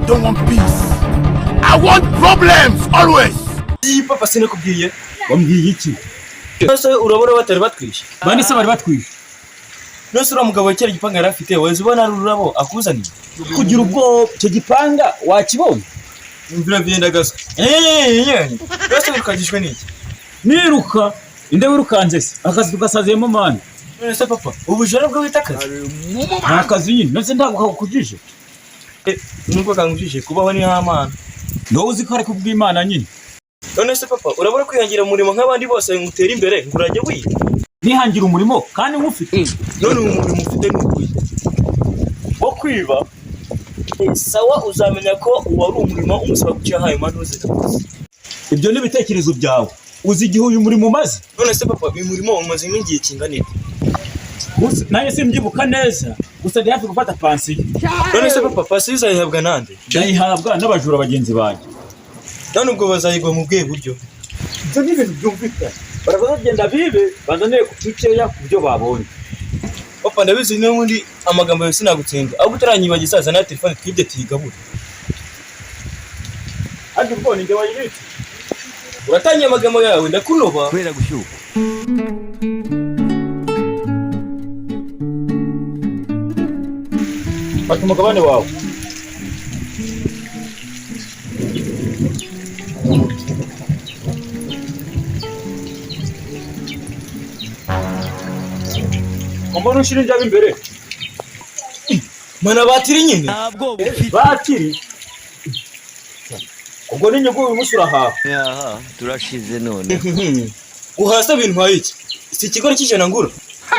Don't want peace. I want problems always. Iyi papa, sinakubwiye? Wambwiye iki? Nose urabona batari batwishe? Bande se bari batwishe? Nose uriya mugabo kera igipanga yari afite, wahise ubona ari ururabo akuzaniye? Kugira ubwoba, icyo gipanga wakibonye? Imvura vyenda gaswe. Nose wirukagishwe n'iki? Niruka inde? Wirukanze se akazi tugasaziyemo, man. None se papa, ubujura bwo wita akazi? Nta kazi nyine. Ndetse ntabwo kakukujije. Nubwo kangujije, kubaho ni nk'amana. Ni wowe uzi ko ari kubw'Imana nyine. None se papa, urabona kwihangira umurimo nk'abandi bose ngo utere imbere, ngo urajya wiga? Nihangira umurimo kandi nywufite? None uyu murimo ufite ni ukuye? Wo kwiba. Sawa, uzamenya ko uwo ari umurimo umusaba guca hanyuma ntuze. Ibyo ni ibitekerezo byawe. Uzi igihe uyu murimo umaze? None se papa, uyu murimo umazemo igihe kingana iki? Nanjye simbyibuka neza, gusa ndi hafi gufata pansiyo. None se papa, pansiyo uzayihabwa nande? Ndayihabwa n'abajura bagenzi banjye. None ubwo bazayigwa mu bwego buryo? Ibyo ni ibintu byumvikana. Baraza bagenda bibe, bazaniye ku dukeya ku byo babonye. Papa, ndabizi n'ubundi amagambo yawe sinagutsinda, ahubwo utaranyibagiza, zana telefone twibye tuyigabure. Ariko ubwo ni njye wayibitse? Uratangiye amagambo yawe, ndakunoba. Kubera gushyukwa. Fata umugabane wawe. Mbona ushyira injabo imbere? Mana, batiri nyine. Ntabwo ufite. Batiri. Ubwo n'inyungu uyu munsi urahaha. Aha turashize none. Guhasa bintwaye iki? Si ikigori cy'ijana ngura?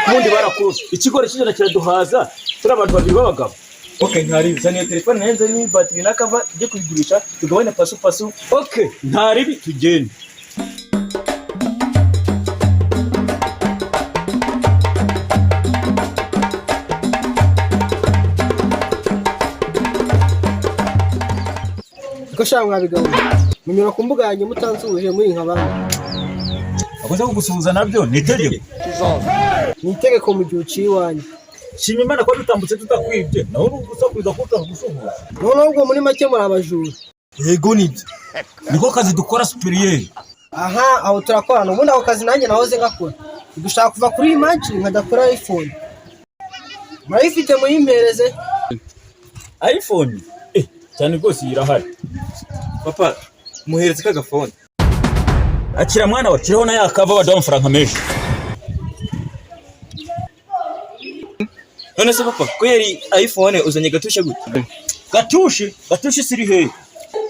Ubundi barakuzi, ikigori cy'ijana kiraduhaza turi abantu babiri b'abagabo. Okay, ntari zana iyo telefone nayo, nzane batiri n'akava, tujye kuyigurisha tugabane pasu pasu. Okay, nta ribi, tugende. Ko sha mwabigabo, munyura ku mbuga yanjye mutansuhuje, muri nka bandi. Akoze kugusuhuza nabyo ni itegeko? Ni itegeko mu gihe uciye iwanjye. Shima Imana ko dutambutse tutakwibye, naho uri gusakuza ko utagusuhuza. Noneho ubwo muri make muri abajura? Yego, nibyo. Niko kazi dukora, supérieur. Aha, aho turakorana. Ubundi ako kazi nanjye nahoze ngakora. Gushaka kuva kuri iyi manci nkajya kuri iPhone. Murayifite? Muyimpereze. iPhone, cyane rwose, iyi irahari. Papa, muhereze kagafone. Akira mwana wa, kiriho na ya kava baduha amafaranga menshi. None se papa, ko yari iPhone, uzanye gatushe gute? Gatushe? Gatushe siri hehe?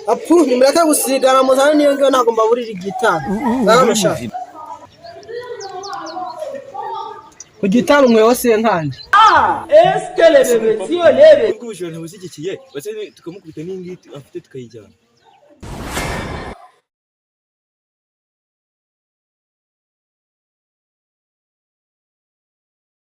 Apu, nimureke gusigana, muzane niyo ngiyo. Ntabwo mbaburira igitanu. Ngaho sha, ku gitanu umwe wose nkanje. Ubwo ubujura ntibushyigikiye, base tukamukubita n'ingiti afite tukayijyana.